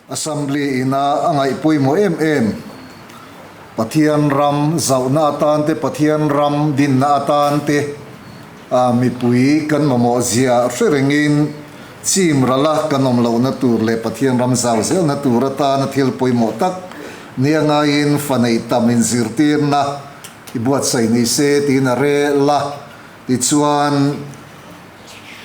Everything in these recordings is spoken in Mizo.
Assembly ina a ngaih pawimawh em em Pathian ram zauhna atan te, Pathian ram dinna atan te mipui kan mamawh zia hre rengin chim rala kan awm lohna tur leh Pathian ram zau zelna tur atana thil pawimawh tak nia ngaiin fa neih tam inzirtirna i buatsaih ni se tiin a rel a. Tichuan.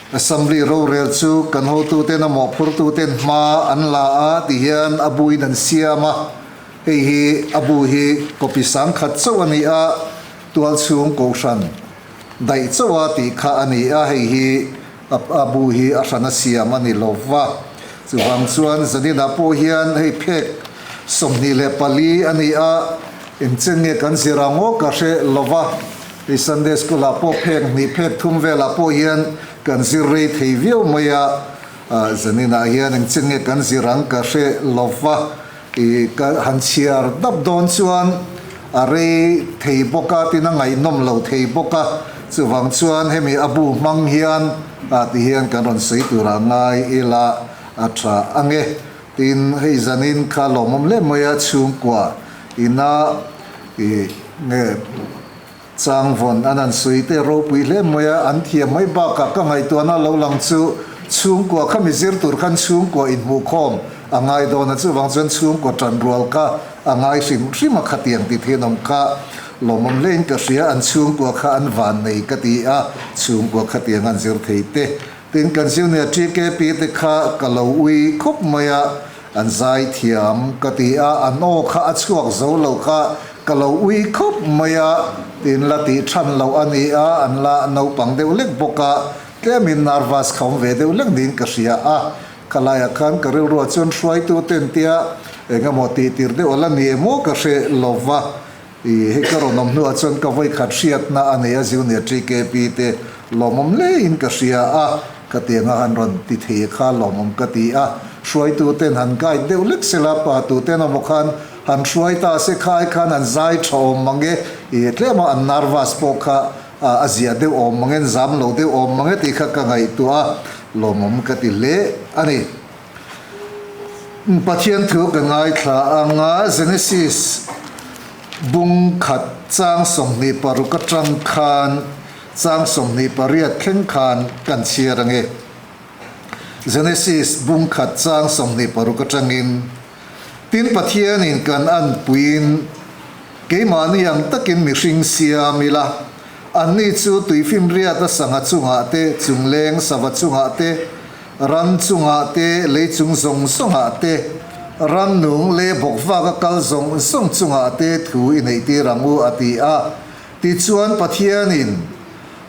Assembly rorel chu kan hotuten a mawhphurtuten hma an la a ti hian a buin an siam a, hei hi a bu hi copy 10,000 chauh a ni a, tualchhung kohhran daih chauh a tih kha a ni a, hei hi a bu hi a hran a siam a ni lo va. Chuvang chuan zaninah pawh hian hei phek 24 a ni a, engchen nge kan zir ang aw ka hre lo va. Hei Sunday School ah pawh phek hnih phek thum velah pawh hian kan zir rei thei viau mai a, zanin ah hian engchen nge kan zir ang ka hre lo va, i ka han chhiar dap dawn chuan a rei thei bawk a tin a ngaihnawm lo thei bawk a, chuvang chuan hemi a bu hmang hian ti hian kan rawn sawi tur ah ngai ila a tha ange. Tin hei zanin kha lawmawm hle mai a chhungkua ina i nge Changvawn an han sawi te ropui hle mai a, an thiam mai bakah ka ngaihtuahna lo lang chu chhungkua kha mi zir tur khan chhungkua inhmuhkhawm a ngai dawn a, chuvang chuan chhungkua tanrual kha a ngai hrim hrim a, khatiang ti thinawm kha lawmawm hlein ka hria, an chhungkua kha an van nei ka ti a, chhungkua khatiang an zir thei te. Tin kan Junior TKP te kha ka lo ui khawp mai a, An zai thiam ka ti a, an aw kha a chhuak zo lo kha ka lo ui khawp mai a, tin la tih than loh a ni a, an la naupang deuh lek bawk a, tlemin nervous kha awm ve deuh lek niin ka hria a, ka laiah khan ka rilruah chuan hruaitu ten tia eng emaw tih tir deuh a la ni emaw ka hre lo va, i hei ka rawn awm hnuah chuan ka vawikhat hriatna a nei a, Junior TKP te lawmawm hlein ka hria a. Ka tianga han rawn ti thei kha lawmawm ka ti a, hruaitu ten han guide deuh lek sela, pa tu ten emaw khan han hruai ta se khai khan an zai tha awm mang e, i tlema an nervous pawh kha a zia deuh awm mang e, an zam lo deuh awm mang e tih kha ka ngaihtuah a, lawmawm ka ti hle a ni. Pathian thu ka ngaithla anga Genesis bung khat chang 26 atang khan Chang 28 thleng khan kan chhiar ang e. Genesis bung khat chang 26 atangin, Tin Pathianin kan anpuiin keimahni ang takin mihring siam ila, anni chu tuifinriata sangha chungah te, chungleng sava chungah te, ran chungah te, lei chung zawng zawngah te, rannung leh bawkvaka kal zawng zawng chungah te thu i neihtir ang u, a ti a. Tichuan Pathianin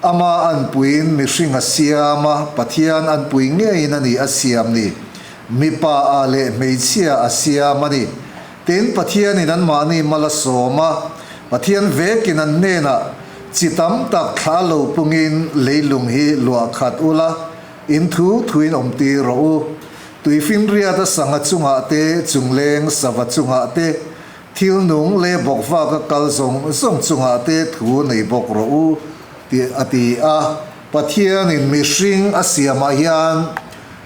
Ama anpuiin mihring a siam a, Pathian anpui ngeiin a ni a siam ni. Mipa ah leh hmeichhia a siam a ni. Tin, Pathianin anmahni mal a sawm a, Pathian vekin an hnenah, Chi tam tak thla lo pungin leilung hi luah khat ula, in thu thuin awm tir rawh u. Tuifinriata sangha chungah te, chungleng sava chungah te, Thil nung leh bawkvak a kal zawng zawng chungah te thu nei bawk rawh u, tih a ti a. Pathianin mihring a siamah hian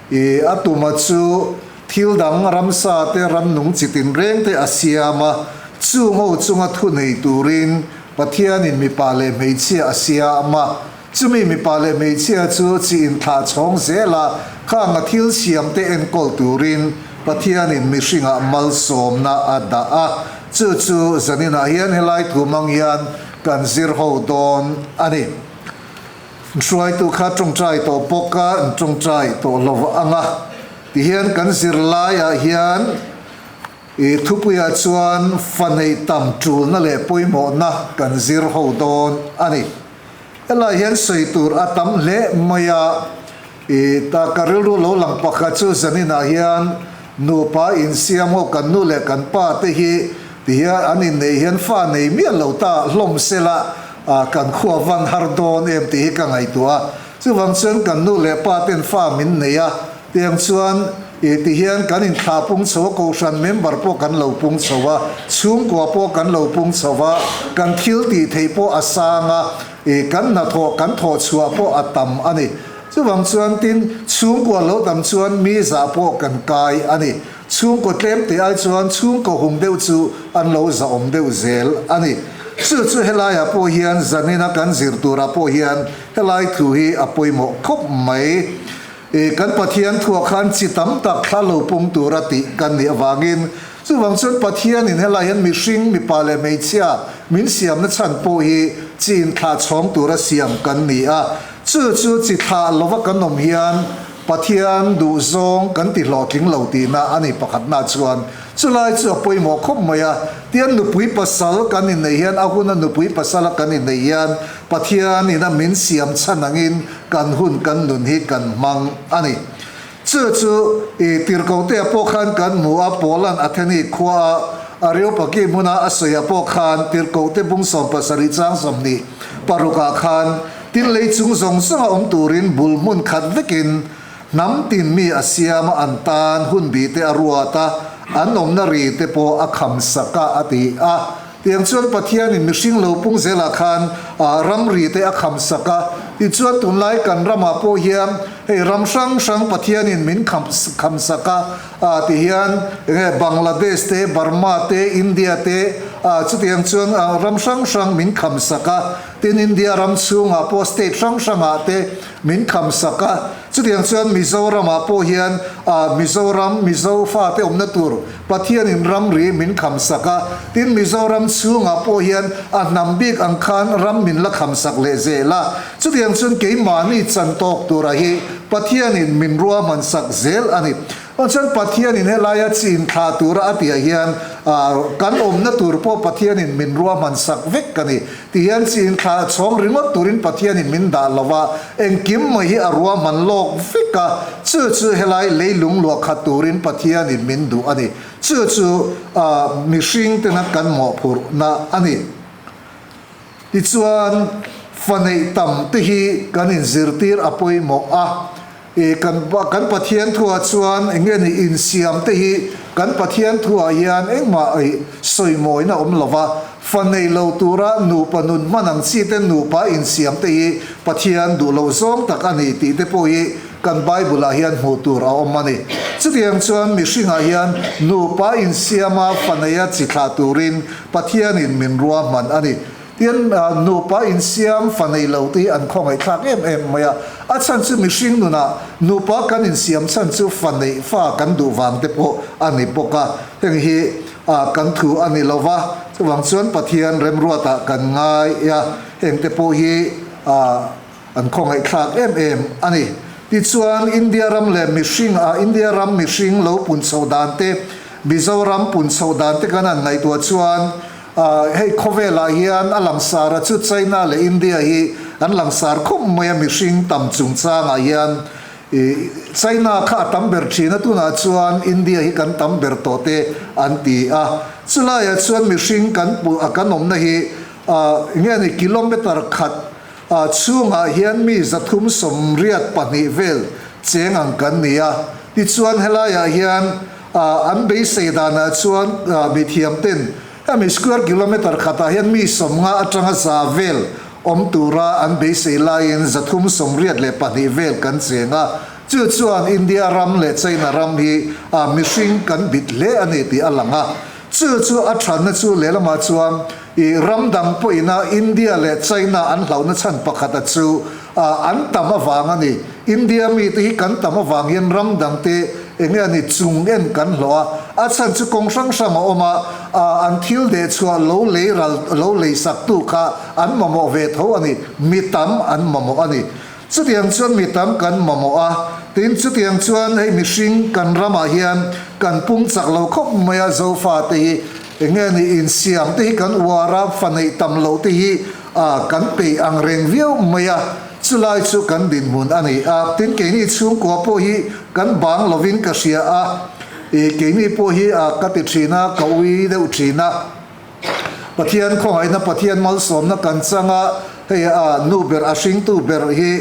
i a tuma chu thil dang ramsa te ramnung chi tinreng te a siam a, chung ho chunga thu nei turin Pathianin mipa leh hmeichhia a siam a. Chumi mipa leh hmeichhia chu chi inthlah chhawng zel a, khang a thil siam te enkawl turin Pathianin mihringah malsawmna a dah a, chu chu zaninah hian helai thu hmang hian kan zir ho dawn a ni. Hruaitu kha tawngtai tawh bawk a, an tawngtai tawh lo ang a, tihian kan zirlaiah hian I thupuiah chuan fa neih tam tulna leh pawimawhna kan zir ho dawn a ni. Helai hian sawi tur a tam hle mai a, i ta ka rilru lo lang pakhat chu zaninah hian nupa insiam ho kan nu leh kan pa te hi ti hian an inneih hian fa nei miah lo ta hlawm sela kan khua van har dawn em tih hi ka ngaihtuah a. Chuvang chuan kan nu leh pa ten fa min nei a, Tiang chuan i ti hian kan inthlah pung chho a, kohhran member pawh kan lo pung chho a, chhungkua pawh kan lo pung chho a, kan thil tih theih pawh a sang a, i kan hnathawh kan thawh chhuah pawh a tam a ni. Chuvang chuan tin, chhungkua lo tam chuan mi zah pawh kan kai a ni. Chhungkaw tlem teh ai chuan chhungkaw hung deuh chu an lo zahawm deuh zel a ni. Chu chu helaiah pawh hian zanina kan zir turah pawh hian helai thu hi a pawimawh khawp mai. I kan Pathian thuah khan chi tam tak thla lo pung tura tih kan nih avangin chuvang chuan Pathianin helai hian mihring, mipa leh hmeichhia min siamna chhan pawh hi chi inthlah chhawng tura siam kan ni a. Chu chu chi thlah lova kan awm hian Pathian duhzawng kan ti hlawhtling lo tihna a ni pakhatna chuan chulai chu a pawimawh khawp mai a. Tian nupui pasal kan inneih hian a huna nupui pasala kan inneih hian Pathian ina min siam chhan angin kan hun kan nun hi kan hmang a ni. Chu chu i tirhkohtea pawh khan kan hmu a, Paula'n Atheni khuaa Areopagi hmuna a sawiah pawh khan tirhkohte bung 77 chang 26ah khan tin lei chung zawng zawnga awm turin bul hmun khat vekin hnam tin mi a siam a, an tan hun bite a ruat a, an awmna ri te pawh a kham sak a, a ti a. Tiang chuan Pathianin mihring lo pung zelah khan ramri te a kham sak a, tichuan tunlai kan ramah pawh hian hei ram hrang hrang Pathianin min kham kham sak a ti hian enge Bangladesh te, Burma te, India te chutiang chuan ram hrang hrang min kham sak a, tin India ram chhungah pawh state hrang hrangah te min kham sak a, chutiang chuan Mizoramah pawh hian Mizoram Mizo fate awmna tur Pathianin ramri min kham sak a, tin Mizoram chhungah pawh hian a hnam bik ang khan ram min la kham sak leh zel a. Chutiang chuan keimahni chan tawk tura hi Pathianin min ruahman sak zel a ni. Chuan Pathianin helaia chin thlah tura a tihah hian kan awmna tur pawh Pathianin min ruahman sak vek a ni. Ti hian chin thlah chhawng ringawt turin Pathianin min dah lo a, engkim mai hi a ruahman lawk vek a, chu chu helai leilung luah khat turin Pathianin min duh a ni. Chu chu mihring tena kan mawhphurhna a ni. Tichuan, fa neih tam te hi kan inzirtir a pawimawh a. I kan kan Pathian thuah chuan eng nge ni insiam te hi kan Pathian thuah hian engmah i sawimawina awm lo va, fa nei lo tura nupa nun hman ang chi te nupa insiam te hi Pathian duh lo zawng tak a ni tih te pawh hi kan Bible ah hian hmuh tur a awm a ni. Chutiang chuan mihringah hian nupa insiama fa neia chi thlah turin Pathianin min ruahman a ni. Tin, nupa insiam fa nei lo te hi an khawngaihthlak em em mai a. A chhan chu mihring nunah nupa kan insiam chhan chu fa neih fa kan duh vang te pawh a ni bawk a. Heng hi kan thu a ni lo va, chuvang chuan Pathian remruatah kan ngai a, heng te pawh hi an khawngaihthlak em em a ni. Tichuan, India ram leh mihring ah India ram mihring lo pun chhoh dan te, Mizoram pun chhoh dan te kan han ngaihtuah chuan hei khawvelah hian a langsar a chu China leh India hi an langsar khawp mai a mihring tam chungchangah hian i China kha a tam ber thin a tunah chuan India hi kan tam ber tawh te an ti a. Chulaiah chuan mihring kan kan awmna hi nge ni kilometer khat A chhungah hian mi 382 vel cheng ang kan ni a, tichuan helaiah hian an beisei danah chuan mithiam ten hemi square kilometre khatah hian mi 50 atanga 100 vel awm tura an beisei laiin 382 vel kan cheng a, chu chuan India ram leh China ram hi mihring kan bit hle a ni tih a lang a. Chu chu a thatna chu lehlamah chuan i ram dang pawhina India leh China an hlauhna chhan pakhat a chu an tam avang a ni. India mite hi kan tam avang hian ram dangte enge a ni chung en kan hlawh a, a chhan chu kawng hrang hrang a awm a, an thil deh chhuah lo lei ral lo lei saktu kha an mamawh ve tho a ni, mi tam an mamawh a ni. Chutiang chuan mi tam kan mamawh a, tin chutiang chuan hei mihring kan ramah hian kan pung chak lo khawp mai a, Zofa te hi eng nge ni insiam te hi kan uar a, fa neih tam loh te hi kan peih ang reng viau mai a, chulai chu kan dinhmun a ni a, tin keini chhungkua pawh hi kan bang lovin ka hria a, keini pawh hi ka ti thin a, ka ui deuh thin a. Pathian khawngaihna Pathian malsawmna kan chang a, hei a nu ber a hringtu ber hi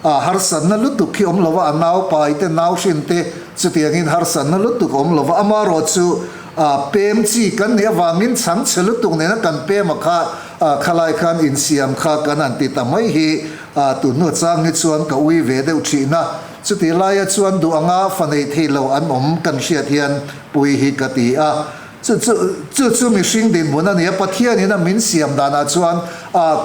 a harsatna lutuk hi awm lova a nau pai te nau hrin te chutiangin harsatna lutuk awm lova amarawh chu a pem chi kan nih avangin chhangchhe lutuk nena kan pem a kha khalai khan insiam kha kan han ti ta mai hi. Tun hnu chang hi chuan ka ui ve deuh thihna. Chutih laia chuan duh anga fa nei thei lo an awm kan hriat hian pui hi ka ti a. Chu chu chu chu mihring dinhmun a ni a, Pathianin a min siam danah chuan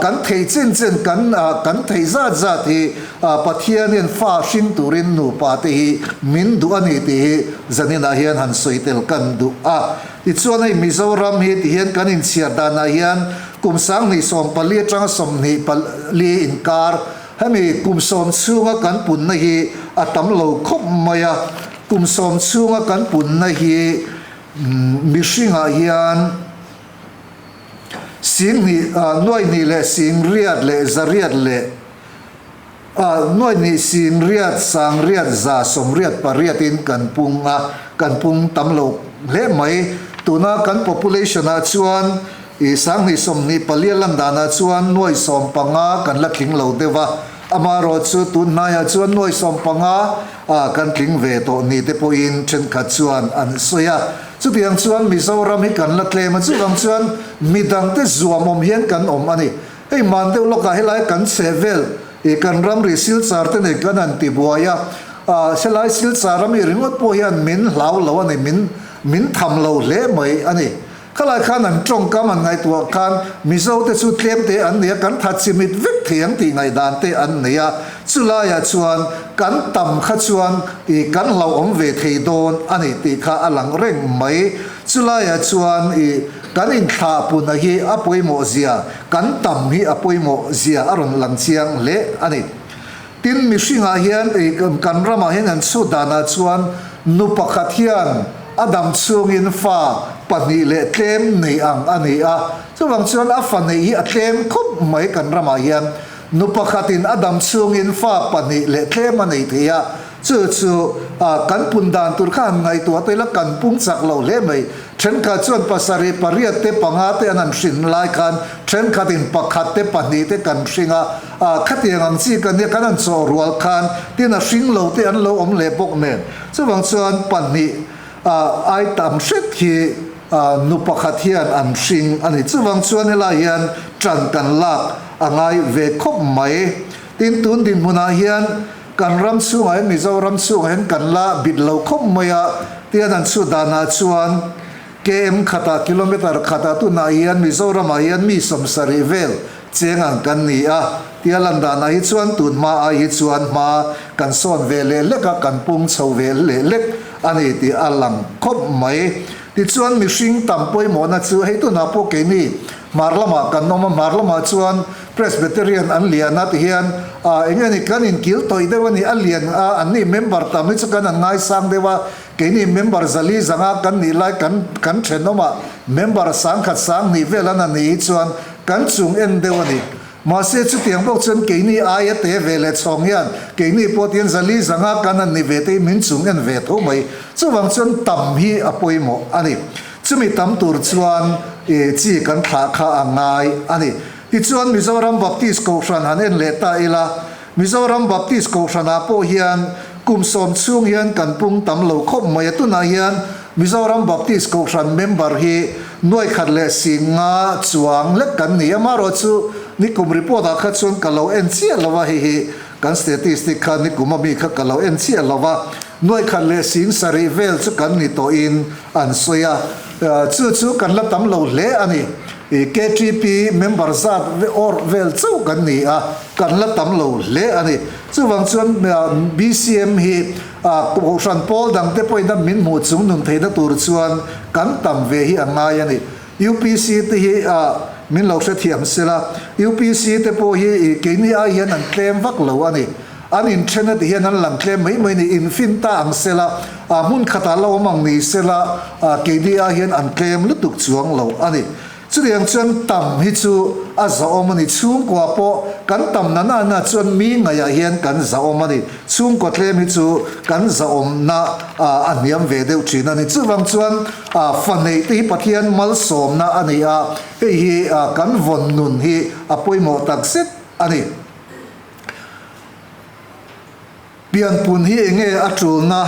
kan theih chin chin kan kan theih zat zat hi Pathianin fa hring turin nupa te hi min duh a ni tih hi zaninah hian han sawi tel kan duh a. Tichuan hei Mizoram hi tihian kan inchhiar danah hian kum 2014 atanga 24 inkar hemi kum sawm chhunga kan punna hi a tam lo khawp mai a, kum sawm chhunga kan punna hi Mihringah hian 2000, nuaihnih leh singriat leh zariat leh nuaihnih singriat sangriat za sawmriat pariatin kan pung a, kan pung tam lo hle mai. Tuna kan population-ah chuan i 2024 a lan danah chuan nuai 15 kan la tling lo deuh a, amaherawh chu tun hnaiah chuan nuai 15 A kan tling ve tawh ni te pawhin thenkhat chuan an sawi a. Chutiang chuan Mizoram hi kan la tlem a, chuvang chuan midangte zuam awm hian kan awm a ni. Hei man deuh lawkah helai kan chhe vel i kan ramri silchar te nei kan han ti buai a, a helai silchar ami ringawt pawh hian min hlau lo a ni, min min tham lo hle mai a ni. Khalai khan an tawngkam an ngaihtuah khan Mizo te chu tlem te an nei a, kan that chimit vek thei ang tih ngaihdan te an nei a, chulaiah chuan kan tam kha chuan ih kan hlauhawm ve thei dawn a ni tih kha a lang reng mai. Chulaiah chuan ih kan inthlahpuna hi a pawimawh zia, kan tam hi a pawimawh zia a rawn lang chiang hle a ni. Tin, mihringah hian ei kan ramah hian an chhut danah chuan nu pakhat hian a dam chhungin fa pahnih leh tlem nei ang a ni a. Chuvang chuan a fa neih hi a tlem khawp mai kan ramah hian. Nu pakhatin a dam chhungin fa pahnih leh tlem a nei thei a. Chu chu kan pun dan tur kha han ngaihtuah ta ila kan pung chak lo hle mai. Thenkhat chuan pasarih pariat te panga te an han hrin lai khan thenkhatin pakhat te pahnih te kan hring a. Ah, khatiang ang chi ka nia kan han chawh rual khan tin a hring lo te an lo awm leh bawk nen. Chuvang chuan pahnih ah ai tam hret hi ah nu pakhat hian an hring a ni. Chuvang chuan helai hian tan kan lak a ngai ve khawp mai. Tin tun dinhmunah hian kan ram chhungah hian Mizoram chhungah hian kan la bit lo khawp mai a, tian an chhut danah chuan KM khatah kilometer khatah tunah hian Mizoramah hian mi 70 vel cheng ang kan ni a, tia lan danah hi chuan tun hma ai hi chuan hma kan sawn ve leh lek a, kan pung chho ve leh lek a ni tih a lang khawp mai. Tichuan mihring tam pawimawhna chu hei tunah pawh keini hmar lamah kan awm a, hmar lamah chuan Presbyterian an lian a tihian ah eng nge ni kan inkil tawih deuh a ni, a lian a, an ni member tam hi chu kan an ngaisang deuh a, Keini member zali zanga kan nih lai kan kan thenawmah member 1000 2000 vel an a nih hi chuan kan chung en deuh a ni. Mahse chutiang bawk chuan keini aia te ve leh chhawng hian keini pawh tian zali zanga kan an ni ve te hi min chung en ve tho mai. Chuvang chuan tam hi a pawimawh a ni. Chumi tam tur chuan ih chi kan thlah kha a ngai a ni. Tichuan Mizoram Baptist Kohhran han en leh ta ila, Mizoram Baptist Kohhranah pawh hian kum sawm chhung hian kan pung tam lo khawp mai a, tunah hian Mizoram Baptist Kohhran member hi 1050 chuang lek kan ni a, marawh chu nikum report ah kha chuan ka lo en chiah lo a, hei hi kan statistic kha nikum ami kha ka lo en chiah lo a, 1070 vel chu kan ni tawhin an sawi a, chu chu kan la tam lo hle a ni. KTP member zat awrh vel chauh kan ni a, kan la tam lo hle a ni. Chuvang chuan BCM hi Kohhran pawl dangte pawhin a min hmuh chung nun theihna tur chuan kan tam ve hi a ngai a ni. UPC te hi min lo hrethiam sela, UPC te pawh hi keini ai hian an tlem vak lo a ni. An inthen a ti hian an lang tlem mai mai a ni. Infin ta ang sela, hmun khatah la awm ang ni sela, keini ai hian an tlem lutuk chuang lo a ni. Chutiang chuan tam hi chu a zahawm a ni. Chhungkua pawh kan tam na na na chuan mi ngaihah hian kan zahawm a ni. Chhungkua tlem hi chu kan zahawmna a hniam ve deuh thin a ni. Chuvang chuan fa neih te hi Pathian malsawmna a ni a, hei hi kan vawn nun hi a pawimawh takzet a ni. Pianpun hi enge a tulna,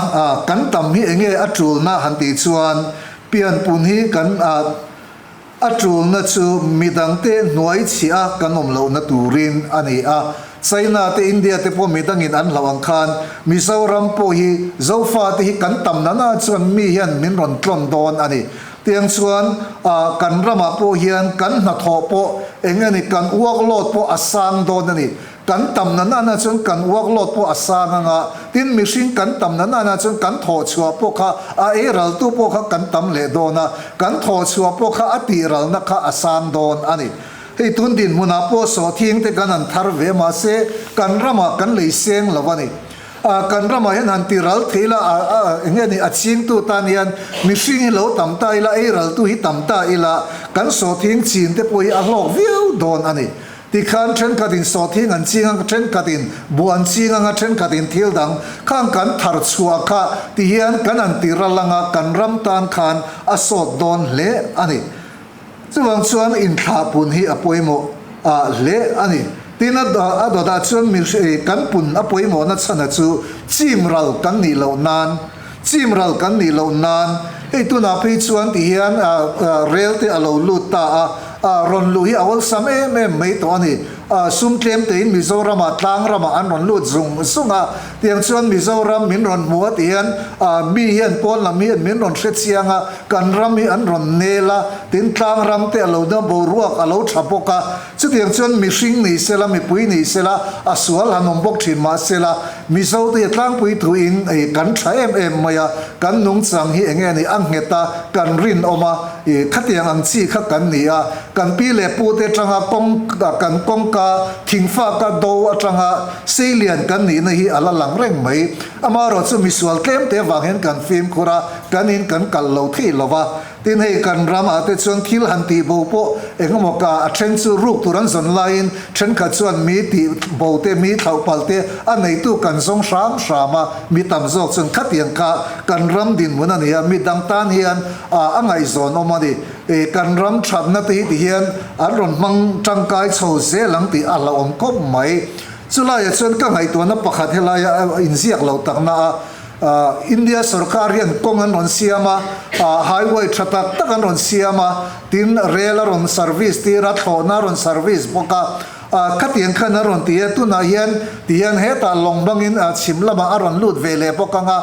kan tam hi enge a tulna han tih chuan pianpun hi kan a tulna chu midangte hnuai chhiah a kan awm lohna turin a ni a. China te India te pawh midangin an hlauh ang khan Mizoram pawh hi Zofa te hi kan tam nana chuan mi hian min rawn tlawn dawn a ni. Tiang chuan kan ramah pawh hian kan hnathawh pawh eng nge ni kan workload pawh a sang dawn a ni. Kan tam na nana chuan kan workload pawh a sang ang a, tin mihring kan tam na nana chuan kan thawh chhuah pawh kha a ei raltu pawh kha kan tam leh dawn a, kan thawh chhuah pawh kha a tih ralna kha a sang dawn a ni. Hei tun dinhmunah pawh sawhthing te kan han thar ve mahse kan ramah kan lei seng lo a ni. A kan ramah hian han ti ral thei ila a a eng nge ni a chingtu tan hian mihring hi lo tam ta ila ei raltu hi tam ta ila kan sawhthing chin te pawh hi a hlawk viau dawn a ni. Tikhan thenkhatin sawhthing an ching ang, thenkhatin buh an ching ang a, thenkhatin thil dang khang kan thar chhuah kha ti hian kan an ti ral ang a, kan ram tan khan a sawt dawn hle a ni. Chuvang chuan inthlahpun hi a pawimawh ah hle a ni. Tin a a dawtah chuan mi kan pun a pawimawhna chhana chu chim ral kan nih loh nan, chim ral kan nih loh nan hei tunah phei chuan ti hian rel te a lo lut ta a, A rawn luh hi a awlsam em em mai tawh a ni. A sum tlem tein Mizoramah tlang ramah an rawn lut zung zung a, tiang chuan Mizoram min rawn hmu a ti hian a mi hian pawn lam hian min rawn hre chiang a, kan ram hi an rawn nel a, tin tlang ram te a lo nia boruak a lo tha bawk a. Chutiang chuan mihring ni sela, mipui ni sela, a sual han awm bawk thin mah sela, Mizo te hi tlangpui thuin kan tha em em mai a, kan nungchang hi enge ni a nghet a, kan rinawm a, i khatiang ang chi kha kan ni a, kan pi leh pu te atanga kawng kan kawngka thingfaka do atanga seilian kan nihna hi a la lang reng mai. Amaherawh chu misual tlem te vang hian kan fimkhur a, kan in kan kal lo thei lo va. Tin hei kan ram ah te chuan thil han tih bo pawh eng emaw ka a then chu ruk tur an zawn laiin thenkhat chuan mi tih bo te mi thlauh palh te a neitu kan zawng hram hram a, mi tam zawk chuan khatiang kha kan ram dinhmun a ni a, mi dang tan hian a ngaihzawn awm a ni. Kan ram thatna te hi ti hian an rawn hmang tangkai chho zel ang tih a hlauhawm khawp mai. Chulaiah chuan ka ngaihtuahna pakhat helaia inziak lo takna a. India sorkar hian kawng an rawn siam a, highway tha tak tak an rawn siam a, tin rail a rawn service tir a, thlawhna a rawn service bawk a, khatiang khan an rawn ti a, tunah hian ti hian hetah lawng bangin chhim lamah a rawn lut ve leh bawk ang a,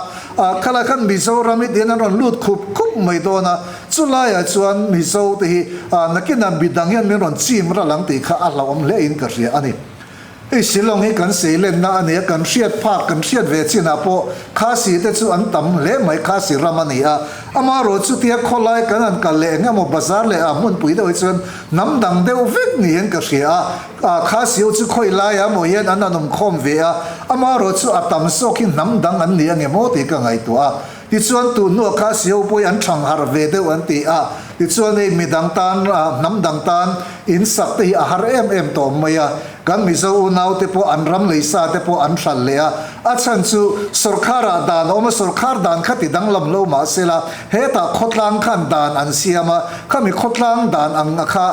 khalai khan Mizoram hi tihian an rawn lut khup khup mai dawn a, chulaiah chuan Mizo te hi nakinah midang hian min rawn chim ral ang tih kha a hlauhawm hle in ka hria a ni. Hei Shillong hi kan seilenna a ni a, kan hriat phak, kan hriat ve chinah pawh Khasi te chu an tam hle mai, Khasi ram a ni a. Amaherawh chutia khawlai kan han kal leh eng emaw bazar leh a hmunpui deuh hi chuan hnam dang deuh vek niin ka hria a. Ah Khasi ho chu khawi laiah emaw hian an han awm khawm ve a, amaherawh chu a tam zawk hi hnam dang an ni ange maw tih ka ngaihtuah a. Tichuan tun hnuah Khasi ho pawh hi an thang harh ve deuh an ti a, tichuan hei midang tan, hnam dang tan in sak te hi a har em em tawh mai a, kan Mizo unau te pawh an ram lei sa te pawh an hralh leh a, a chhan chu sawrkharah dan a awm a, sawrkhar dan kha ti danglam lo mah sela hetah khawtlang khan dan an siam a, khami khawtlang dan ang kha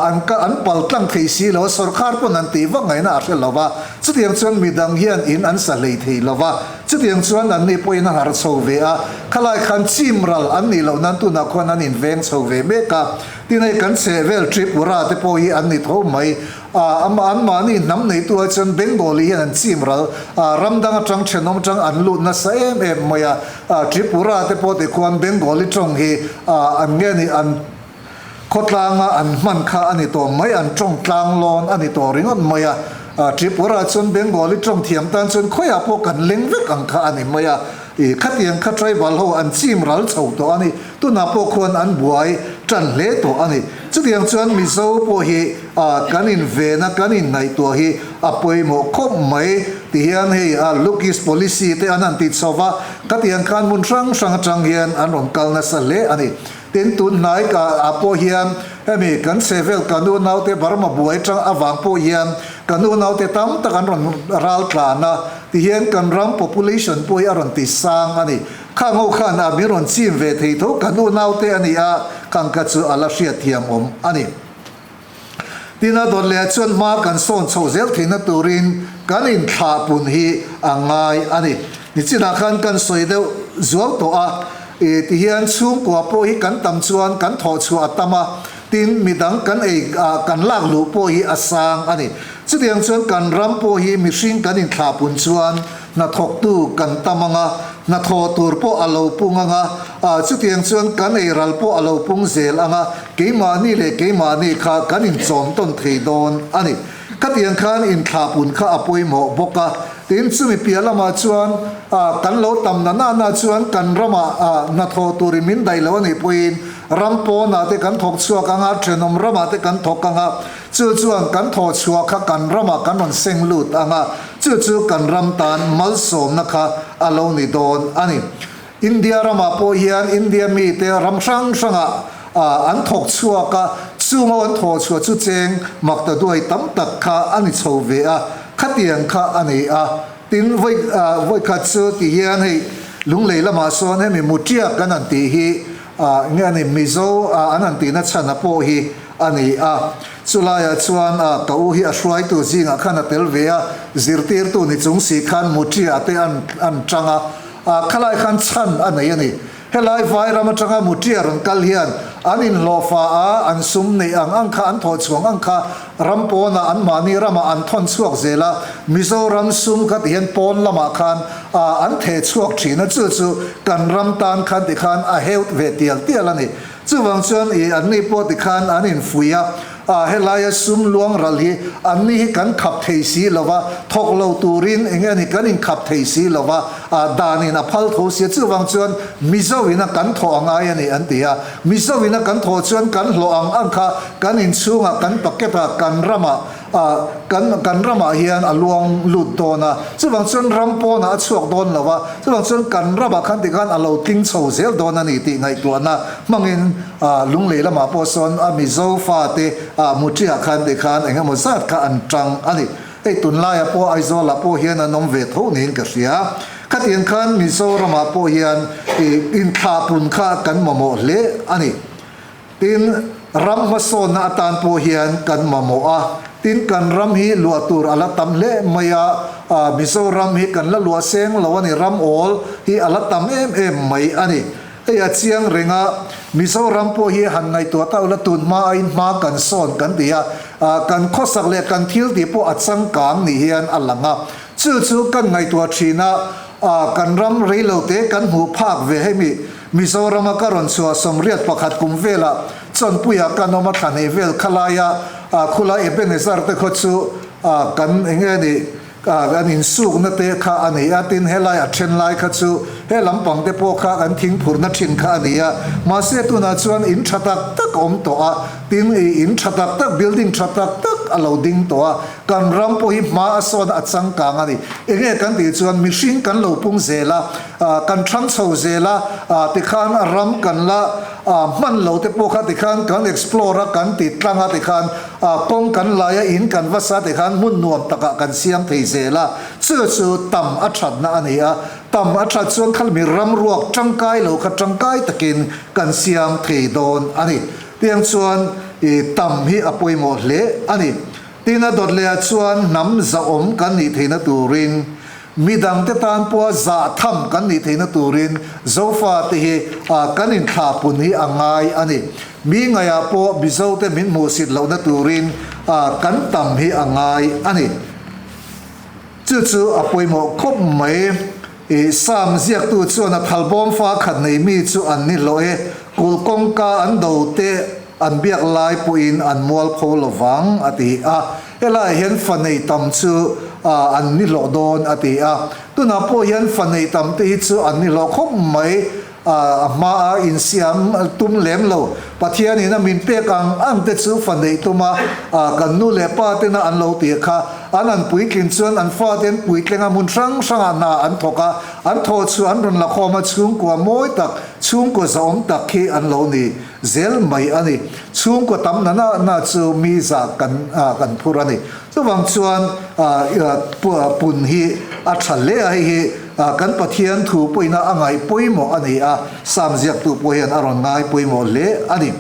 an an pal tlang thei si lo a, sawrkhar pawn an tih vak ngaihna a hre lo va, chutiang chuan midang hian in an sa hlei thei lo va. Chutiang chuan an ni pawhin a harh chho ve a, khalai khan chim ral an nih loh nan tunah khuan an inveng chho ve mek a. Tin hei kan chheh vel Tripura te pawh hi an ni tho mai a, an mahni hnam neitu ah chuan Bengali hian an chim ral a, ram dang atang thenawm atang an lut nasa em em mai a, Tripura te pawh tikhuan Bengali tawng hi an nge ni an Khawtlanga an hman kha a ni tawh mai, an tawng tlang lawn a ni tawh ringawt mai a. Tripura chuan Bengali tawng thiam tan chuan khawiah pawh kan leng vek ang kha a ni mai a. Ih, khatiang kha tribal ho an chim ral chho tawh a ni. Tunah pawh khuan an buai tan hle tawh a ni. Chutiang chuan Mizo pawh hi kan invena kan inngaihtuah hi a pawimawh khawp mai. Tihian hei Look East Policy te an han ti chho va, khatiang khan hmun hrang hrang atang hian an rawn kal nasa hle a ni. Tin, tun hnai ka ah pawh hian hemi kan chhehvel kan unaute Burma buai tang avang pawh hian kan unaute tam tak an rawn ral tlan a, tihian kan ram population pawh hi a rawn ti sang a ni. Khang ho khan a min rawn chim ve thei tho kan unaute a ni a, khang kha chu a la hriat thiam awm a ni. Tin, a dawt leh ah chuan hma kan sawn chhoh zel theihna turin kan inthlahpun hi a ngai a ni. Nichinah khan kan sawi deuh zual tawh a, ih tihian chhungkua pawh hi kan tam chuan kan thawh chhuah a tam a, tin midang kan ei ah kan lak luh pawh hi a sang a ni. Chutiang chuan kan ram pawh hi mihring kan inthlahpun chuan hnathawktu kan tam ang a, hnathawh tur pawh a lo pung ang a, chutiang chuan kan eiral pawh a lo pung zel ang a, keimahni leh keimahni kha kan inchawm tawn thei dawn a ni. Khatiang khan inthlahpun kha a pawimawh bawk a, tin chumi piah lamah chuan kan lo tam na na na chuan kan ramah hnathawh turin min daih lo a nih pawhin ram pawnah te kan thawk chhuak ang a, thenawm ramah te kan thawk ang a, Chu chuan kan thaw chhuah kha kan ramah kan rawn seng lut ang a, chu chu kan ram tan malsawmna kha a lo ni dawn a ni. India ramah pawh hian India mite ram hrang hrangah an thawk chhuak a, chung ho an thaw chhuah chu cheng makta duai tam tak kha a ni chho ve a, khatiang kha a ni a. Tin, vawi vawikhat chu ti hian hei Lunglei lamah sawn hemi Mutia kan han tih hi nge a ni Mizo an han tihna chhana pawh hi a ni a. Chulaiah chuan ka u hi a hruaitu zingah khan a tel ve a, zirtirtu ni chung si khan Mutia te an an tang a, khalai khan chhan a nei a ni. Helai vai ram atanga Mutia rawn kal hian an inhlawhfa a, an sum neih ang ang kha, an thawh chhuang ang kha ram pawnah anmahni ramah an thawn chhuak zel a, Mizoram sum kha tihian pawn lamah khan an theh chhuak thin a, chu chu kan ram tan khan tikhan a heut ve tial tial a ni. Chuvang chuan i anni pawh tikhan an infuih a, a helaia sum luang ral hi anni hi kan khap thei si lo va, thawk lo turin eng nge ni kan inkhap thei si lo va, a danin a phal tho sia. Chuvang chuan Mizo ina kan thawh a ngai a ni an ti a, Mizo ina kan thawh chuan kan hlawh ang ang kha kan inchhungah kan packet ah kan ramah Ah, kan kan ramah hian a luang lut dawn a, chuvang chuan ram pawnah a chhuak dawn lo a, chuvang chuan kan ramah khan tikhan a lo tling chho zel dawn a ni tih ngaihtuahna hmangin ah Lunglei lamah pawh sawn a Mizo fate ah Muṭiah khan tikhan eng emaw zat kha an ṭang a ni. Hei tunlaiah pawh Aizawlah pawh hian an awm ve tho niin ka hria. Khatiang khan Mizoramah pawh hian ih inthlahpun kha kan mamawh hle a ni. Tin, ram hmasawnna atan pawh hian kan mamawh a, tin kan ram hi luah tur a la tam hle mai a, Mizoram hi kan la luah seng lo a ni, ram awl hi a la tam em em mai a ni. Hei a chiang reng a, Mizoram pawh hi han ngaihtuah ta ula tun hma aiin hma kan sawn kan ti a, kan khawsak leh kan thil tih pawh a changkang ni hian a lang a, chu chu kan ngaihtuah thin a, kan ram reilote kan hmuh phak ve hemi Mizorama ka rawn chhuah 81 kum velah Chawnpuia kan awm a thla hnih vel kha laia khula Ebenezer te khaw chu kan eng nge ni kan insukna te kha a ni a, tin helai a then lai kha chu he lampang te pawh kha kan thingphurna thin kha a ni a, mahse tunah chuan in tha tak tak a awm tawh a, tin i in tha tak tak building tha tak tak a lo ding tawh a, kan ram pawh hi hma a sawn a changkang a ni. Eng nge kan tih chuan mihring kan lo pung zel a, Kan thlang chho zel a, tikhan ram kan la hman lo te pawh kha tikhan kan explore a, kan ti tlang a tikhan kawng kan lai a, in kan va sa tikhan hmun nuam takah kan siam thei zel a, chu chu tam a thatna a ni a, tam a that chuan khalmi ram ruak tangkai lo kha tangkai takin kan siam thei dawn a ni. Tiang chuan i tam hi a pawimawh hle a ni. Tin a dawt lehah chuan hnam zahawm kan nih theihna turin Mi dangte tan pawha zah tham kan nih theihna turin Zofate hi kan inthlahpun hi a ngai a ni. Mi ngaihah pawh Mizote min hmuhsit lohna turin kan tam hi a ngai a ni. Chu chu a pawimawh khawp mai. I Sam ziaktu chuan a thalbawm fa khat nei mi chu an ni hlawh e, kulh kawngka an do te an biak lai pawhin an mualpho lovang a ti a. Helaiah hian fa nei tam chu an ni hlawh dawn a ti a. Tunah pawh hian fa nei tam te hi chu an ni hlawh khawp mai. A hmaa insiam tum lem lo. Pathianin a min pek ang ang te chu fa neih tum a, kan nu leh pa tena an lo tih kha. An an puitlin chuan an fate an puitleng a, hmun hrang hrangah hna an thawk a, an thawh chu an rawn la khawm a, chhungkua mawi tak, chhungkua zahawm tak hi an lo ni. Zel mai a ni. Chhungkaw tam na na na chu mi zah kan kan phur a ni. Chuvang chuan pun hi a tha hle a, hei hi kan Pathian thu pawhina a ngaih pawimawh a ni a, Sam ziaktu pawh hian a rawn ngai pawimawh hle a ni.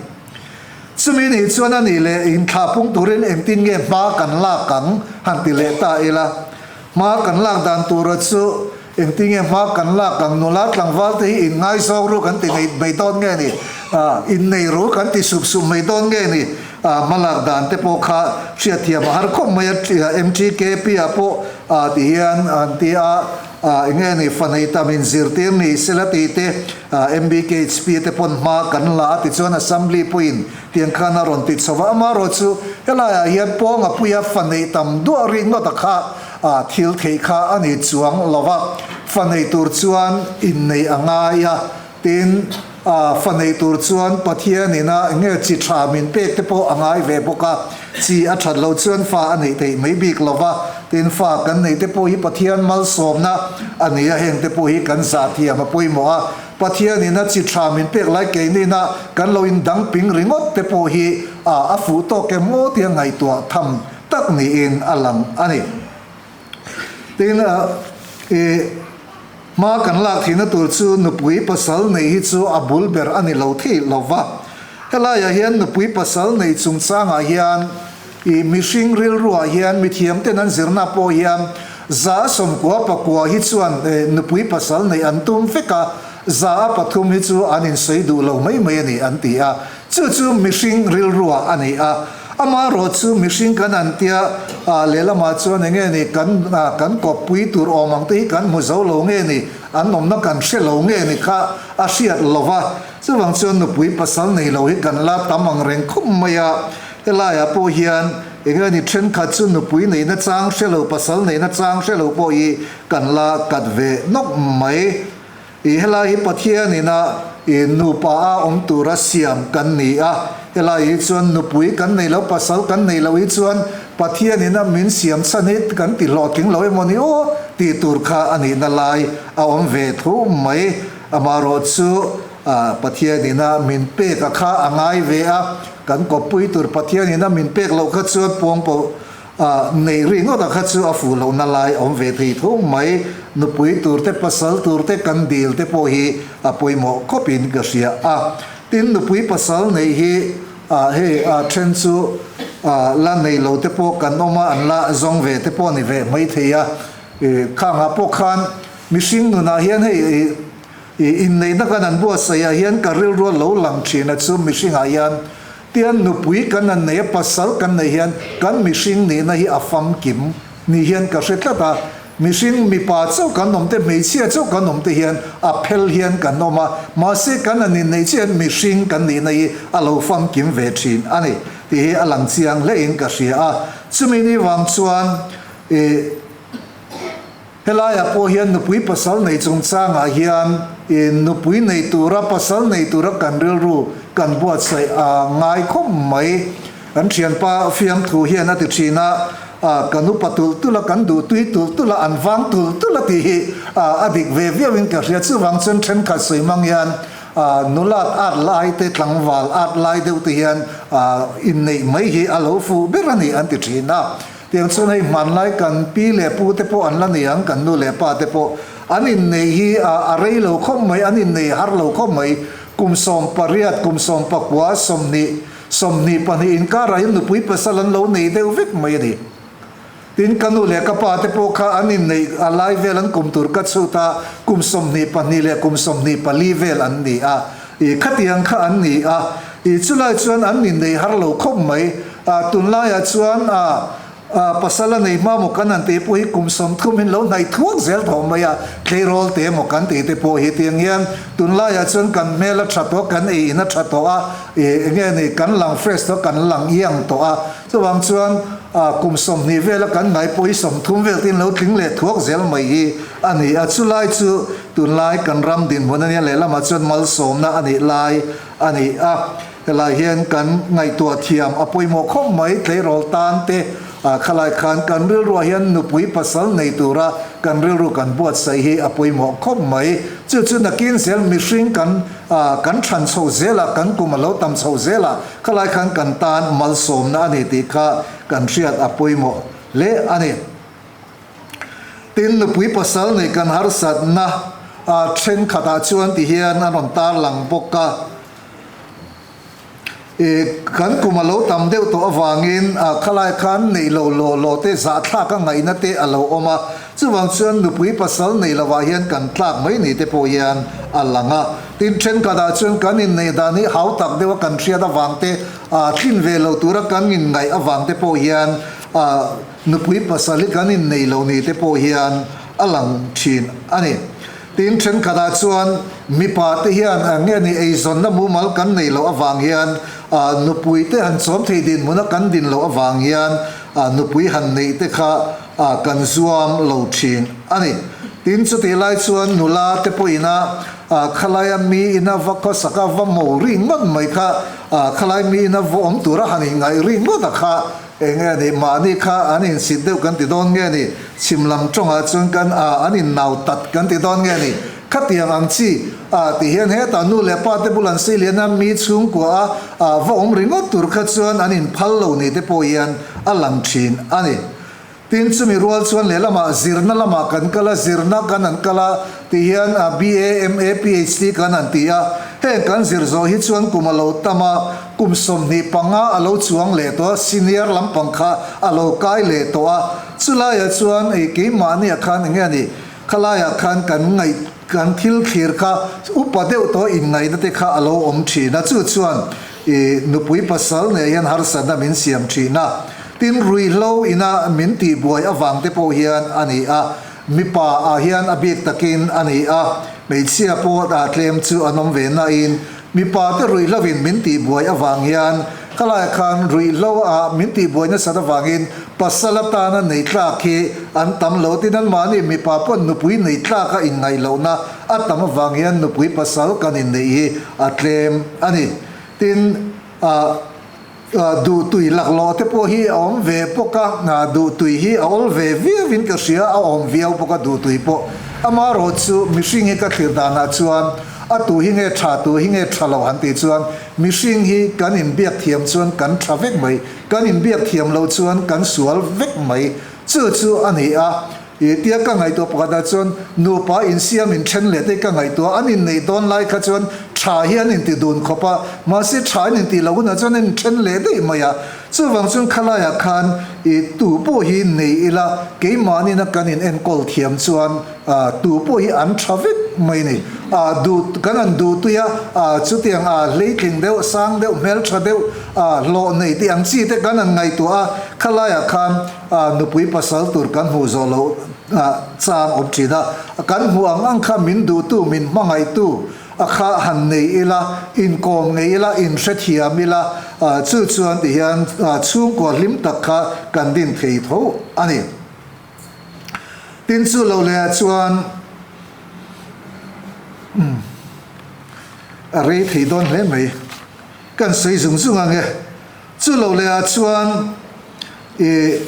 Chumi nih chuan a nih leh inthlah pung turin engtin nge hma kan lak ang han ti leh ta ila. Hma kan lak dan tura chu. Engtinge hma kan lak ang nula tlangval te hi in ngaizawng ru kan ti nei mai dawn nge ni? Innei ru kan ti sup sup mai dawn nge ni? Hmalak dan te pawh kha hriatthiam a har khawp mai a, MTKP ah pawh ti hian an ti a, enge ni fanei tam in zirtir ni sela tih te MBKHP te pawn hma kan la a tichuan Assembly pawhin tiang khan a rawn ti chho va, amaherawhchu helaiah hian pawnga puia fanei tam duah ringawt a kha A thil theih kha a ni chuang lo va, fa nei tur chuan innei a ngai a, tin, fa nei tur chuan Pathianin a nge chi tha min pek te pawh a ngai ve bawk a, chi a that lo chuan fa a neih theih mai bik lo va, tin, fa kan neih te pawh hi Pathian malsawmna a ni a, heng te pawh hi kan zah thiam a pawimawh a, Pathianin a chi tha min pek lai keinina kan lo indang ping ringawt te pawh hi a fuh tawk em aw tia ngaihtuah tham tak niin a lang a ni. Tin, i hma kan lak thihna tur chu nupui pasal nei hi chu a bul ber a ni lo thei lo va. Helaiah hian nupui pasal nei chungchangah hian i mihring rilruah hian mithiamten an zirna pawh hian 190 pakua hi chuan nupui pasal neih an tum vek a, 103 hi chu an insawi duh lo mai mai a ni an ti a. Chu chu mihring rilruah a ni a, amaherawh chu mihring kan an tia ah lehlamah chuan eng nge ni kan kan kawppui tur awm ang te hi kan hmu zo lo nge ni, an awmna kan hre lo nge ni kha a hriat lo va, chuvang chuan nupui pasal nei lo hi kan la tam ang reng khawp mai a, helaiah pawh hian eng nge ni thenkhat chu nupui neihna chang hre lo pasal neihna chang hre lo pawh hi kan la kat ve nawk mai. I helai hi Pathian ina i nupa a awm tura siam kan ni a, helai hi chuan nupui kan nei lo, pasal kan nei lo hi chuan Pathian ina min siam chhan hi kan ti hlawhtling lo emaw ni aw tih tur kha a nihna lai a awm ve thu mai. Amaherawh chu Pathian ina min pek a kha a ngai ve a, kan kawppui tur Pathian ina min pek loh kha chuan puang pawh A neih ringawt a kha chu a fuh lohna lai awm ve thei tho mai. Nupui tur te, pasal tur te kan dil te pawh hi a pawimawh khawpin ka hria a. Tin, nupui pasal neih hi a hei a then chu a la nei lo te pawh kan awm a, an la zawng ve te pawh a ni ve mai thei a. Khangah pawh khan mihring nunah hian hei i inneihna kan an buatsaih ah hian ka rilru a lo lang thin a chu mihringah hian Tian nupui kan han nei a, pasal kan neih hian kan mihring nihna hi a famkim ni hian ka hre tlat a. Mihring mipa chauh kan awm te, hmeichhia chauh kan awm te hian a phel hian kan awm a, mahse kan han inneih chiah hian mihring kan nihna hi a lo famkim ve thin a ni tih hi a lang chiang hlein ka hria a. Chumi ni vang chuan ih. Helaiah pawh hian nupui pasal nei chungchangah hian nupui nei tura pasal nei tura kan rilru kan buatsaih a ngai khawp mai. Kan thianpa fiamthu hian a ti thin a, kan upa tulh tulh a, kan duh tui tulh tulh a, an vang tulh tulh a tih hi a dik ve viauin ka hria. Chuvang chuan thenkhat sawi hmang hian nulat at lai te tlangval at lai deuh te hian inneih mai hi a lo fuh ber a ni an ti thin a. Tiang chuan hei hmanlai kan pi leh pu te pawh an la ni ang, kan nu leh pa te pawh an innei hi a rei lo khawp mai, an innei har lo khawp mai. Kum 18, kum 19, 20, 22 inkarah hian nupui pasal an lo nei deuh vek mai a ni. Tin, ka nu leh ka pa te pawh kha an inneih a lai vel an kum tur ka chhut a, kum 22 leh kum 24 vel an ni a. I khatiang kha an ni a, i chulai chuan an innei har lo khawp mai. A tunlaiah chuan a a pasal a nei hma maw kan han tih pawh hi kum 30 in lo hnaih thuak zel tawh mai a, tleirawl te emaw kan tih te pawh hi tiang hian tunlaiah chuan kan hmel a tha tawh a, kan ei in a tha tawh a, i enge ni kan lang fresh tawh a, kan lang iang tawh a, chuvang chuan a kum 20 vela kan ngai pawh hi 30 vel te in lo tling leh thuak zel mai hi a ni a, chulai chu tunlai kan ram dinhmun a nia lehlamah chuan malsawmna a nih lai a ni a. Helai hian kan ngaihtuah thiam a pawimawh khawp mai, tleirawl tan te khalai khan kan rilruah hian nupui pasal nei tura kan rilru kan buatsaih hi a pawimawh khawp mai. Chu chu nakin zel mihring kan kan than chho zelah kan kum a lo tam chho zelah khalai khan kan tan malsawmna a ni tih kha kan hriat a pawimawh hle a ni. Tin, nupui pasal nei kan harsatna thenkhatah chuan ti hian a rawn tarlang bawk a. I kan kum a lo tam deuh tawh avangin khalai khan neih loh lawh lawh te zahthlak a ngaihna te a lo awm a. Chuvang chuan nupui pasal nei lovah hian kan tlak mai ni te pawh hian a lang a. Tin, thenkhatah chuan kan inneih dan hi hau tak deuha kan hriat avang te, thlin ve lo tura kan inngaih avang te pawh hian nupui pasal hi kan innei lo ni te pawh hian a lang thin a ni. Tin, thenkhatah chuan mipa te hian nge ni eizawnna mumal kan neih loh avang hian nupui te han chawm thei dinhmuna kan din loh avang hian nupui han neih te kha a kan zuam lo thin a ni. Tin, chutih lai chuan nula te pawhin a khalaia mi ina va khawsak a va mo ri ngawt mai kha, khalai mi ina va awm tura han inngaih ri ngawt a kha eng nge ni, mahni kha an insit deuh kan ti dawn nge ni, chhim lam tawngah chuan kan an innau tat kan ti dawn nge ni, khatiang ang chi a ti hian hetah nu leh pa te bul an sei lian a, mi chhungkua a va awm ringawt tur kha chuan an inphal lo ni te pawh hian a lang thin a ni. Tin, chumi rual chuan lehlamah zirna lamah kan kal a, zirna kan han kal a tih hian BA, MA, PhD kan han ti a. Heng kan zir zawh hi chuan kum a lo tam a, kum 25 a lo chuang leh tawh a, senior lampang kha a lo kai leh tawh a. Chulaiah chuan ei keimahniah khan eng nge ni, khalaiah khan kan ngaih, kan thil thlir kha upa deuh tawh inngaihna te kha a lo awm thin a, chu chuan I nupui pasal nen hian harsatna min siam thin a, tin ruihhlo ina min tihbuai avang te pawh hian a ni a, mipa ah hian a bik takin a ni a, hmeichhia pawh ah tlem chu an awm ve nain mipa te ruihhlo in min tihbuai avang hian khalaiah khan ruihhlo ah min tihbuai nasat avangin pasal atana nei tlak hi an tam lo tin anmahni mipa pawn nupui nei tlak a inngaih lohna A tam avang hian nupui pasal kan inneih hi a tlem a ni. Tin, duhtui laklawh te pawh hi a awm ve bawk a, duhtui hi a awl ve viauin ka hria, a awm viau bawk a duhtui pawh. Amaherawhchu mihring hi ka thlir danah chuan a tu hi nge tha, tu hi nge tha lo han tih chuan mihring hi kan inbiak thiam chuan kan tha vek mai, kan inbiak thiam loh chuan kan sual vek mai. Chu chu a ni a. I tia ka ngaihtuah pakhatah chuan nupa insiam inthen leh te ka ngaihtuah an inneih dawn lai kha chuan tha hi an inti dun khawp a, mahse tha an intih loh hunah chuan an inthen leh daih mai a. Chuvang chuan khalaiah khan i tu pawh hi nei ila keimahnin a kan in enkawl thiam chuan tu pawh hi an tha vek mai ni. A duh kan an duh tui a, chutiang a hleitling deuh, sang deuh, hmeltha deuh, hlawh nei tih ang chi te kan an ngaihtuah a, khalaiah khan A nupui pasal tur kan hmuh zawh loh chang awm thin a, kan hmuh ang ang kha min duhtu, min hmangaihtu a kha han nei ila, inkawm ngei ila, inhrethiam ila, chu chuan ti hian chhungkua hlim tak kha kan din thei tho a ni. Tin chu lo leh ah chuan a rei thei dawn hle mai, kan sawi zung zung ang e. Chu lo leh ah chuan i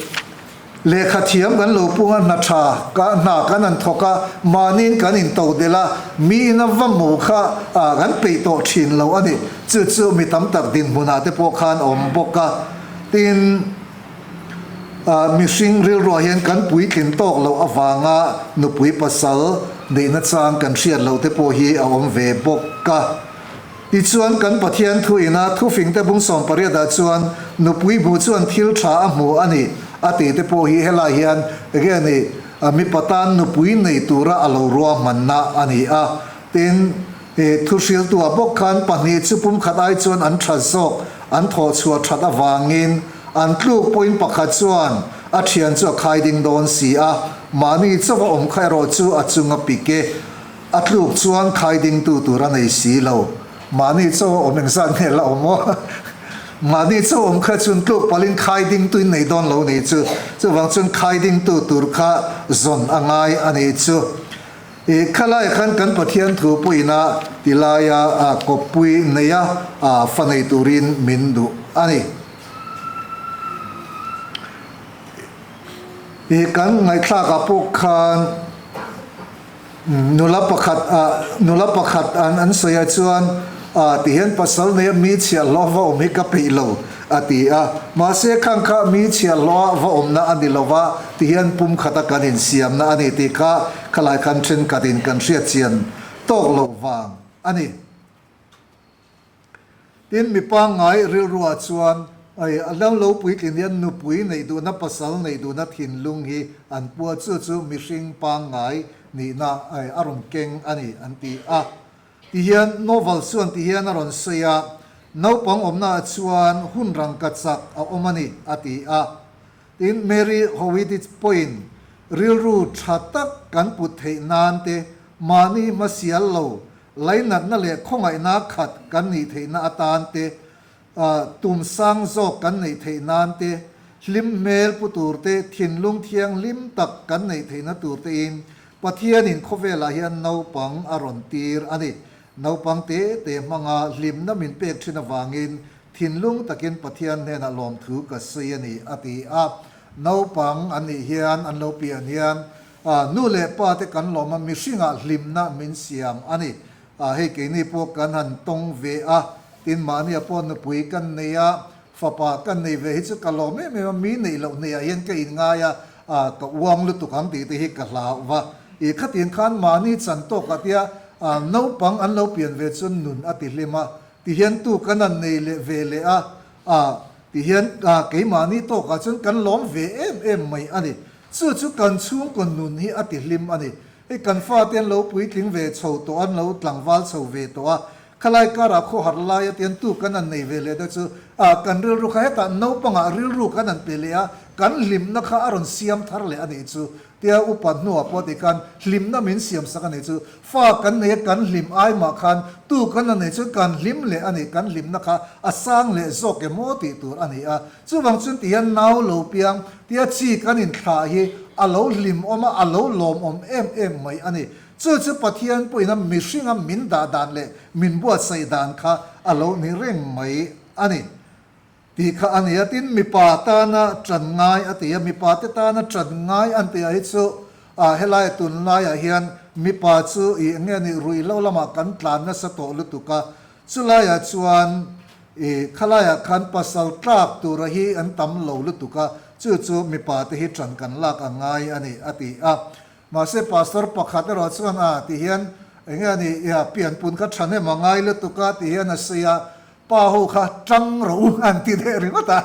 lehkha thiam kan lo pung a, hna tha ka hna kan han thawk a, mahniin kan in to delh a, miin a va hmu kha ah kan peih tawh thin lo a ni. Chu chu mi tam tak dinhmun ah te pawh khan awm bawk a, tin ah mihring rilruah hian kan puitlin tawk loh avanga nupui pasal neihna chang kan hriat loh te pawh hi a awm ve bawk a. Tichuan, kan Pathian thu ina thufingte bung 18 ah chuan nupui hmu chuan thil tha a hmu a ni a tih te pawh hi helai hian enge ni mipa tan nupui nei tura a lo ruahmanna a ni a. Tin, thuhriltuah bawk khan pahnih chu pumkhat ai chuan an tha zawk an thawhchhuah that avangin an tluk pawhin pakhat chuan a thian chu a khai ding dawn si a, mahni chauha awm kha erawh chu a chung a pik e. A tluk chuan khai dingtu tur a nei si lo. Mahni chaw awm engzat nge la awm aw? Mahni chaw awm kha chuan tluk palhin khai dingtu in nei dawn lo ni chu. Chuvang chuan khai dingtu tur kha zawn a ngai a ni chu. I khalaiah khan kan Pathian thu pawhin a ti laia kawppui neia fa nei turin min duh a ni. I kan ngaihthlakah pawh khan. Nula pakhat ah nula pakhat an an sawi ah chuan ah ti hian pasal nei a mi chhiahhlawh va awm hi ka peih lo a ti a, mahse khang kha mi chhiahhlawh ah va awmna a ni lo va ti hian pum khat a kan insiamna a ni tih kha khalai khan thenkhat in kan hriat chian tawk loh vang a ni. Tin mi pangngai rilruah chuan. Ai, a lo lo puitlin hian nupui neih duhna, pasal neih duhna thinlung hi an pu a, chu chu mihring pangngai nihna ai a rawn keng a ni an ti a. Ti hian novel chuan ti hian a rawn sawi a, Naupang awmnaah chuan hun rangka chak a awm a ni a ti a. Tin, Mary Howitt pawhin rilru tha tak kan put theih nan te, mahni hmasial lo, lainatna leh khawngaihna khat kan nih theihna atan te, Tum sang zawk kan neih theih nan te, hlim hmel pu tur te, thinlung thianghlim tak kan neih theihna tur tein Pathianin khawvelah hian naupang a rawn tir a ni. Naupang te te hmanga hlimna min pek thin avangin thinlung takin Pathian hnenah lawmthu ka sawi a ni, a ti a. Naupang an nih hian an lo pian hian nu leh pa te kan lawm a, mihringah hlimna min siam a ni. Hei keini pawh kan han tawng ve a, tin mahnia pawh nupui kan nei a, fapa kan nei ve hi chu ka lawm em em a, mi neih loh hneih ah hian ka inngai a, ka uang lutuk ang tih te hi ka hlau va. Ih khatiang khan mahni chan tawk ah tia naupang an lo pian ve chuan nun a ti hlim a, ti hian tu kan han nei leh ve leh a, ti hian keimahni tawk ah chuan kan lawm ve em em mai a ni. Chu chu kan chhungkaw nun hi a ti hlim a ni. Hei kan fate an lo puitling ve chho tawh an lo tlangval chho ve tawh a, khalai karah khawhar lai a tian tu kan han nei ve leh te chu ah kan rilru kha hetah naupangah rilru kan han pe leh a, kan hlimna kha a rawn siam thar leh a nih chu tia upa hnuah pawh ti khan hlimna min siam sak a nih chu, fa kan nei a kan hlim ai mah khan tu kan han nei chu kan hlim leh a nih kan hlimna kha a sang leh zawk em aw tih tur a ni a. Chuvang chuan ti hian nau lo piang tia chi kan inthlah hi a lo hlimawm a, a lo lawmawm em em mai a ni. Chu chu Pathian pawhin a mihringa min dah dan leh min buatsaih dan kha a lo ni reng mai a ni tih kha a ni a. Tin, mipa tana ṭan ngai a ti a, mipa te tana ṭan ngai an tih ah hi chu ah helai tunlaiah hian mipa chu ih eng nge ni ruihhlo lamah kan tlan nasa tawh lutuk a, Chulaiah chuan i khalaiah khan pasal tlak tura hi an tam lo lutuk a, chu chu mipa te hi ṭan kan lak a ngai a ni, a ti a. Mahse pastor pakhat erawh chuan a ti hian eng nge a ni, ia pianpun kha ṭhahnem a ngai lutuk a ti hian a sawi a, pa ho kha ṭang rawh u an ti leh ringawt a,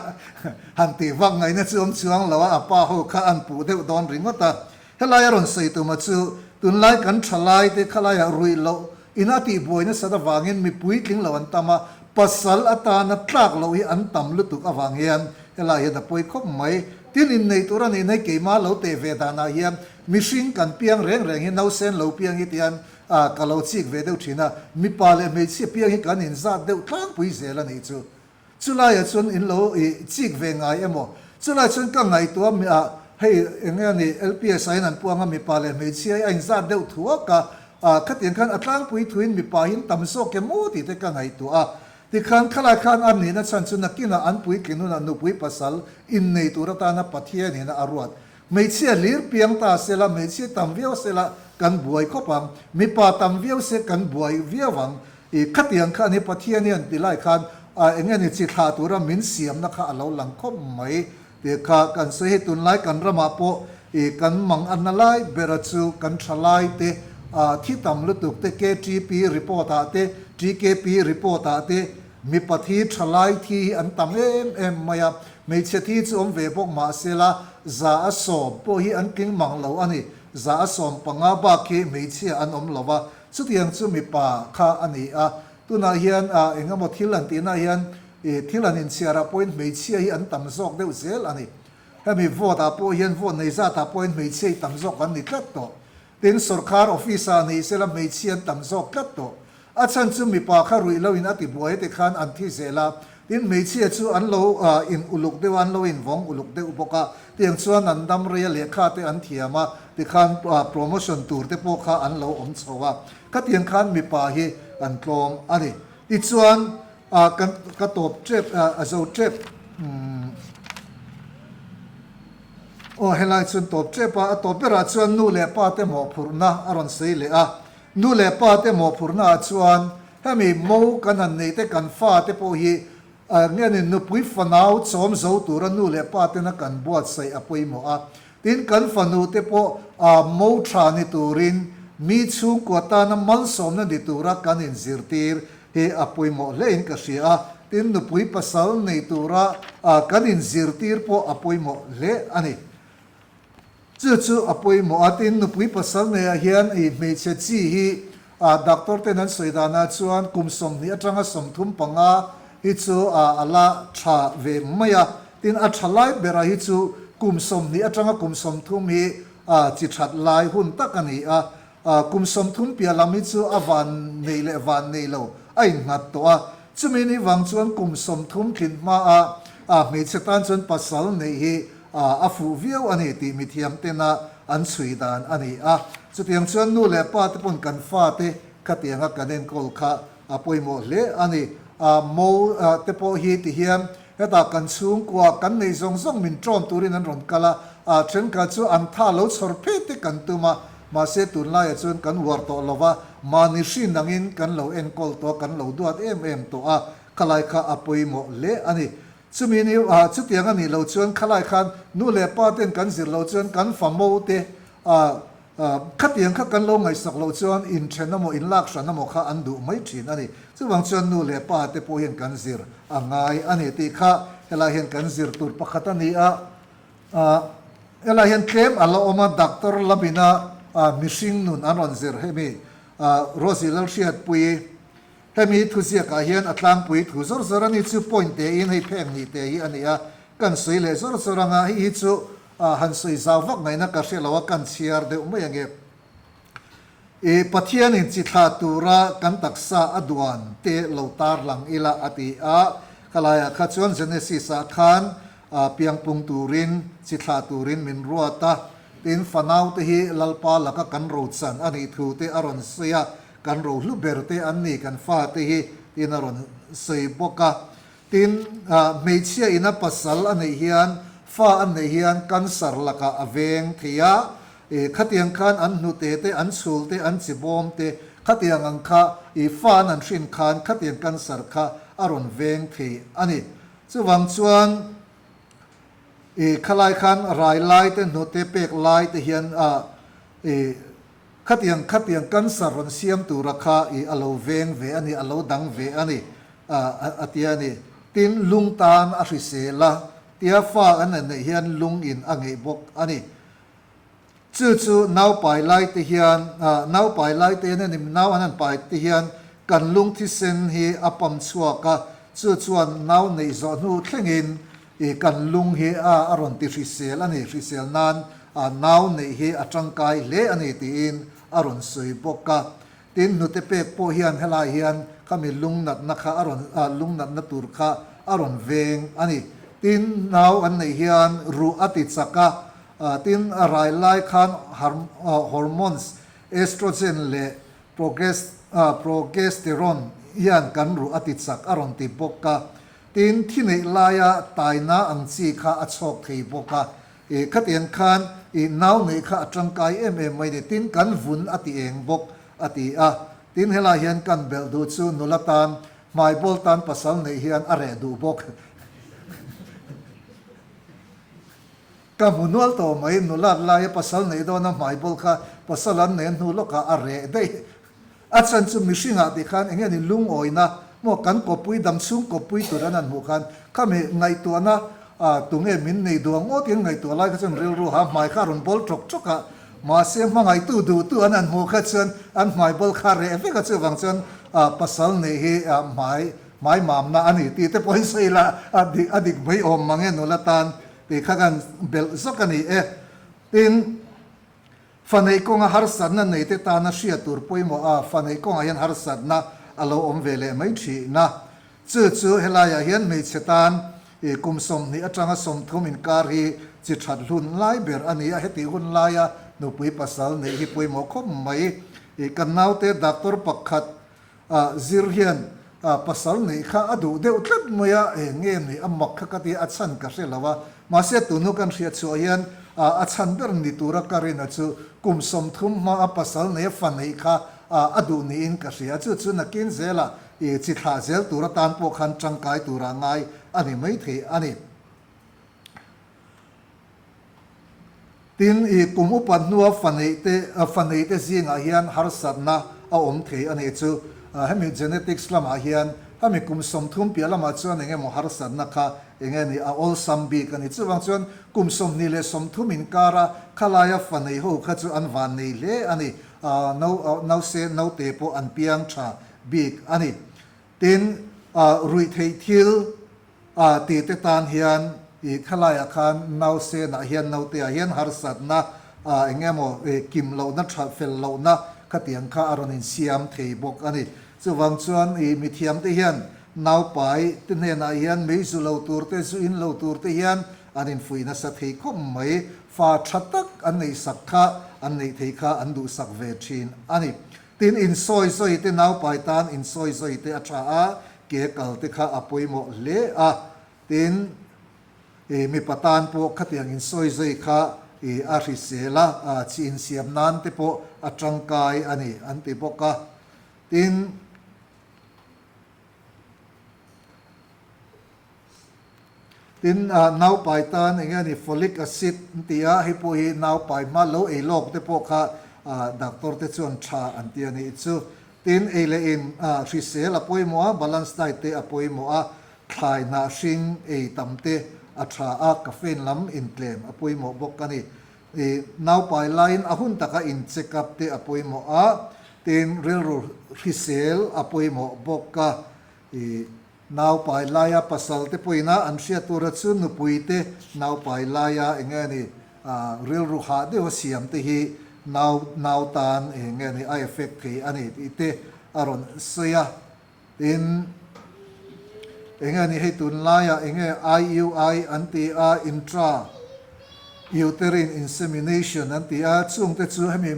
han tih vak ngaihna chu awm chuang lo a, a pa ho kha an puh deuh dawn ringawt a. Helai a rawn sawi tuma chu tunlai kan ṭhalai te khalaiah ruih loh In a tihbuai nasat avangin mipui tling lo an tam a, pasal atana tlak loh hi an tam lutuk avang hian helai hian a pawi khawp mai. Tin, inneih tur a nih na hi keimah lo teh ve danah hian mihring kan piang reng reng hi nausen lo piang hi tian ka lo chik ve deuh thin a, mipa leh hmeichhia piang hi kan inzat deuh tlangpui zel a nih chu. Chulaiah chuan in lo i chik ve ngai emaw? Chulai chuan ka ngaihtuah mi ah hei eng nge ni LPS ah hian an puang a mipa leh hmeichhia hi a inzat deuh thuak a, ah khatiang khan a tlangpui thuin mipa hi an tam zawk em aw tih te ka ngaihtuah a. Tikhan khalai khan a nihna chhan chu nakinah an puitlin hunah nupui pasal innei tur atana Pathian in a ruat. Hmeichhia hlir piang ta sela, hmeichhia tam viau sela kan buai khawp ang, mipa tam viau se kan buai viau ang. I khatiang kha ani Pathian hian ti lai khan a eng nge ni chi thlah tura min siamna kha a lo lang khawp mai tih kha kan sawi hei tunlai kan ramah pawh i kan mang a na lai bera chu kan tha lai te a thi tam lutuk te KTP report ah te TKP report ah te mipa thi tha lai thi hi an tam em em mai a hmeichhe thi chu awm ve bawk mahsela 110 pawh hi an tling mang lo a ni 115 bak hi hmeichhia an awm lo a Chutiang chu mipa kha a ni a, tunah hian eng emaw thil an tihna hian thil an inchhiar ah pawhin hmeichhia hi an tam zawk deuh zel a ni. Hemi vote ah pawh hian vote nei zat ah pawhin hmeichhia hi tam zawk an ni tlat tawh. Tin, sorkar office ah ni sela hmeichhia an tam zawk tlat tawh. A chhan chu mipa kha ruih lo in a ti buai te khan an thi zel a, tin hmeichhia chu an lo in uluk deuh a, an lo in vawng uluk deuh bawk a, tiang chuan an dam rei a, lehkha te an thiam a, tikhan promotion tur te pawh kha an lo awm chho a, khatiang khan mipa hi an tlawm a ni. Tichuan kan ka tawp tep a zo tep aw helai chuan tawp tep a, a tawp berah chuan nu leh pa te mawhphurhna a rawn sawi leh a, Nu leh pa te mawhphurhna ah chuan hemi mo kan han nei te kan fa te pawh hi nge ni nupui fanau chawm zo tura nu leh pa tena kan buatsaih a pawimawh a. Tin kan fanu te pawh mo tha ni turin mi chhungkua tana malsawmna ni tura kan inzirtir hi a pawimawh hle in ka hria a. Tin, nupui pasal nei tura kan inzirtir pawh a pawimawh hle a ni. Chu chu a pawimawh a, tin nupui pasal neiah hian i hmeichhe chi hi doctor ten an sawi danah chuan kum 20 atanga 35 hi chu a la tha ve mai a, tin a tha lai berah hi chu kum 20 atanga kum 30 hi chi that lai hun tak a ni a, Kum 30 piah lam hi chu a van nei leh van nei lo a innghat tawh a, chumi ni vang chuan kum 30 tlin hmaa hmeichhe tan chuan pasal neih hi a fuh viau a ni tih mithiam tena an chhui dan a ni a. Chutiang chuan nu leh pa te pawn kan fate khatianga kan enkawl kha a pawimawh hle a ni. Mo te pawh hi tihian hetah kan chhungkua kan neih zawng zawng min ṭawn turin an rawn kal a, thenkhat chu an tha lo chhawr phet te kan tum a, mahse tunlaiah chuan kan uar tawh lo va, mahni hrin angin kan lo enkawl tawh a, kan lo duat em em tawh a, khalai kha a pawimawh hle a ni. Chumi ni chutiang a nih loh chuan khalai khan nu leh pa ten kan zir loh chuan kan fa mo te Khatiang kha kan lo ngaihsak loh chuan inthen emaw inlak hran emaw kha an duh mai thin a ni. Chuvang chuan nu leh pa te pawh hian kan zir a ngai a ni tih kha helai hian kan zir tur pakhat a ni a. Helai hian tlem a la awm a, doctor lamina mihring nun an rawn zir hemi Rosie Lalhriatpuii hemi thuziakah hian a tlangpui thu zawr zawr a ni chu point tein hei pheng nih te hi a ni a, kan sawi leh zawr zawr anga hei hi chu A han sawi zau vak ngaihna ka hre lo a, kan chhiar deuh mai ange. I Pathianin chi thlah tura kan taksa a duan te lo tar lang ila a ti a, khalaiah kha chuan Genesis ah khan piangpung turin chi thlah turin min ruat a, tin fanau te hi Lalpa laka kan rochan a nih thu te a rawn sawi a, kan rohlu ber te an ni kan fa te hi tiin a rawn sawi bawk a. Tin, hmeichhia ina pasal a neih hian fa an neih hian cancer lakah a veng thei a, khatiang khan an hnute te, an chhul te, an chibawm te, khatiang ang kha i fa an an hrin khan khatiang cancer kha a rawn veng thei a ni. Chuvang chuan i khalai khan rai lai te, hnute pek lai te hian i Khatiang khatiang cancer rawn siam tura kha i a lo veng ve a ni, a lo dang ve a ni, a ti a ni. Tin, lung tan a hrisel a, tia fa an en neih hian lung in a ngeih bawk a ni. Chu chu nau pai lai te hian, nau pai lai te hian a ni, nau an han pai te hian kan lung thisen hi a pam chhuak a, chu chuan nau neih zawh hnu thlengin i kan lung hi a rawn ti hrisel a ni, hrisel nan A nau neih hi a tangkai hle a ni tiin a rawn sawi bawk a. Tin, hnute pek pawh hian helai hian khami lungnatna kha a rawn lungnatna tur kha a rawn veng a ni. Tin, nau an neih hian ruh a ti chak a, tin a rai lai khan hormones estrogen leh progesterone hian kan ruh a ti chak a rawn ti bawk a. Tin, thi neih laia taina ang chi kha a chhawk thei bawk a. I khatiang khan i nau neih kha a tangkai em em mai ni, tin kan vun a ti eng bawk a ti a. Tin helai hian kan belh duh chu nula tan, hmaibawl tan pasal neih hian a reh duh bawk. Ka hmu nual tawh mai, nulat laia pasal neih dawna hmaibawl kha pasal an neih hnu lawkah a reh daih. A chhan chu mihringah tih khan eng nge ni lungawina maw kan kawppui dam chhung kawppui tur an han hmuh khan khami ngaihtuahna tunge min nei duh ang aw tiin ngaihtuah lai kha chuan rilru ha hmai kha a rawn bawl ṭawk ṭawk a, mahse hmangaihtu duhtu an han hmuh kha chuan an hmai bawl kha reh vek a chuvang chuan pasal neih hi hmai hmai mamna a ni tih te pawhin sawi ila a dik a dik mai awm mang e nula tan tih kha kan belh zawk a ni e. Tin. Fa neih kawnga harsatna neite tana hriat tur pawimawh a, fa neih kawngah hian harsatna a lo awm ve leh mai thin a. Chu chu helaiah hian hmeichhe tan i kum 20 atanga 30 inkar hi chi that hun lai ber a ni a, hetih hun laia nupui pasal neih hi pawimawh khawp mai. I kan naute doctor pakhat A zir hian pasal neih kha a duh deuh tlat mai a, eng nge ni a mak kha ka ti a, a chhan ka hre lo a. Mahse tunu kan hriat chhuah hian a chhan ber ni tura ka rin a chu kum 30 hma a pasal nei a fa neih kha a duh niin ka hria a, chu chu nakin zela i chi thlah zel tur atan pawh khan tangkai tura ngai a ni maithei a ni. Tin, i kum upat hnua faneihte faneihte zingah hian harsatna a awm thei a nih chu. Hemi genetics lamah hian Hemi kum 30 piah lamah chuan eng emaw harsatna kha eng nge ni a awlsam bik a ni. Chuvang chuan kum 20 30 inkara khalaia fa nei ho kha chu an van nei hle a ni. Nause naute pawh an piang tha bik a ni. Tin, ruihtheih thil tih te tan hian ih khalaiah khan nausenah hian nauteah hian harsatna eng emaw kim lohna that fel lohna khatiang kha a rawn insiam thei bawk a ni. Chuvang chuan ih mithiamte hian naupai te hnenah hian mei zu lo tur te, zu in lo tur te hian an infuih nasa thei khawp mai. Fa tha tak an neihsak kha an neih thei kha an duhsak ve thin a ni. Tin, insawi zawi te naupai tan insawi zawi te a tha a, ke kal te kha a pawimawh hle a. Tin, ih mipa tan pawh khatiang insawi zawi kha ih a hrisel a, chi insiam nan te pawh a tangkai a ni an ti bawk a. Tin, Tin, naupai tan eng nge ni folic acid an ti a, hei pawh hi naupai hma lo ei lawk te pawh kha doctor te chuan tha an ti a nih chu. Tin, ei leh in hrisel a pawimawh a, balance diet te a pawimawh a, thlai hnah hring ei tam te a tha a, caffeine lam intlem a pawimawh bawk a ni. Naupai laiin a hun taka in check up te a pawimawh a, tin rilru hrisel a pawimawh bawk a. Naupai laia pasal te pawhin a an hriat tura chu nupui te naupai laia eng nge ni rilru hah deuha siam te hi nau nau tan eng nge ni a effect thei a ni tih te a rawn sawi a. Tin, eng nge ni hei tunlaiah eng nge IUI an ti a, intra uterine insemination an ti a, chungte chu hemi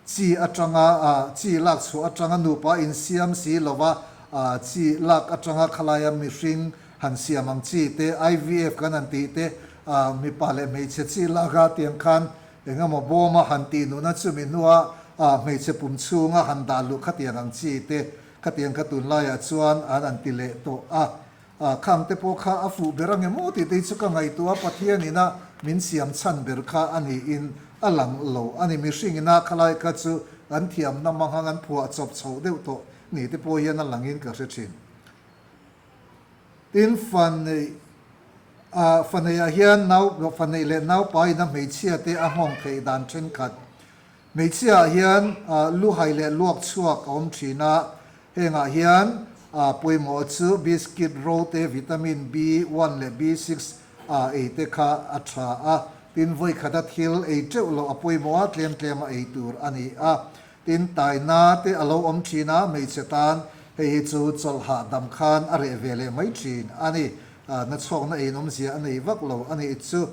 Chi atanga chi lak chhuah atanga nupa insiam si lova chi lak atanga khalaia mihring han siam ang chi te, IVF kan han tih te, mipa leh hmeichhe chi lak a tiang khan engemaw bawma han tih nuna chumi hnua hmeichhe pum chhunga han dah luh khatiang ang chi te khatiang kha tunlaiah chuan an han ti leh tawh a. A khang te pawh kha a fuh ber ange maw tih te hi chu ka ngaihtuah a, Pathian ina min siam chhan ber kha a niin a lang lo a ni. Mihring ina khalai kha chu an thiamna hmang an phuah chawp chhoh deuh tawh ni te pawh hian a langin ka hre thin. Tin, fa neih ah fa neihah hian nau fa neih leh naupa ina hmeichhia te a nghawng theih dan thenkhat Hmeichhia ah hian luhai leh luak chhuak a awm thin a, hengah hian pawimawh chu biscuit ro te, vitamin B1 leh B6 ei te kha a tha a, tin vawikhata thil ei teuh loh a pawimawh a, tlem tlema ei tur a ni a. Tin taina te a lo awm thin a, hmeichhe tan hei hi chu chawlh hahdam khan a reh ve leh mai thin a ni. Nachhawkna eiin awmzia a nei vak lo a nih chu.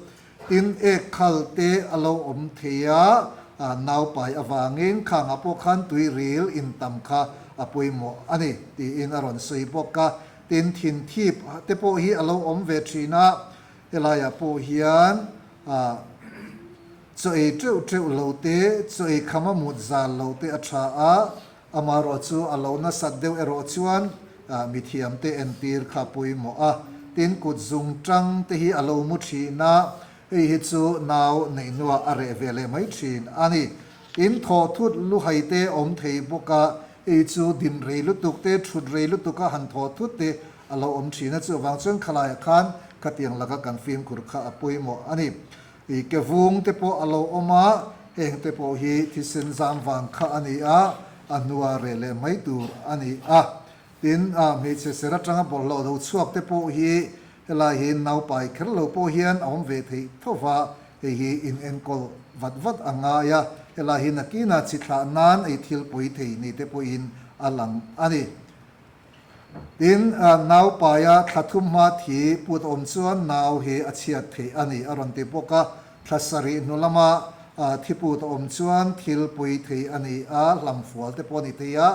Tin, ek khal te a lo awm thei a, naupai avangin khangah pawh khan tui ril intam kha a pawimawh a ni, tiin a rawn sawi bawk a. Tin, thin thip te pawh hi a lo awm ve thin a, helaiah pawh hian chaw ei teuh teuh lo te, chaw ei kham a mut zal lo te a tha a, Amaherawh chu a lo nasat deuh erawh chuan mithiamte entir kha pawimawh a, tin kut zung tang te hi a lo mu thin a, hei hi chu nau neih hnuah a reh ve leh mai thin a ni. Tin thawh thut luhai te awm thei bawk a, hei chu din rei lutuk te, thut rei lutuk a han thawh thut te a lo awm thin a, chuvang chuan khalaiah khan khatiang laka kan fimkhur kha a pawimawh a ni. I ke vung te pawh a lo awm a, heng te pawh hi thisen zam vang kha a ni a, a hnua reh leh mai tur a ni a. Tin, hmeichhe ser atanga bawlhhlawh lo chhuak te pawh hi helai hi naupai kher lo pawh hian a awm ve theih tho va, hei hi in enkawl vat vat a ngai a, helai hi nakina chi thlah nan ei thil pawi thei ni te pawhin a lang a ni. Tin, nau paia thla thum hma thi put awm chuan nau hi a chhiat theih a ni a rawn ti bawk a. Thla sarih hnu lama thi put awm chuan thil pui thei a ni a, hlamfual te pawh a ni thei a,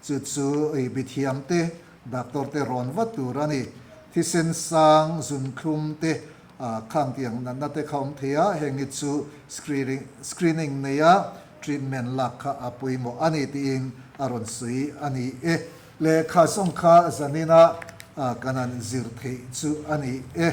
chu chu mithiam te, doctor te rawn vat tur a ni. Thisen sang, zunthlum te khang tiang natna te kha awm thei a, heng hi chu screening neia treatment lak kha a pawimawh a ni tiin a rawn sawi a ni e. Lehkha zawng kha zanina kan han zir theih chu a ni e.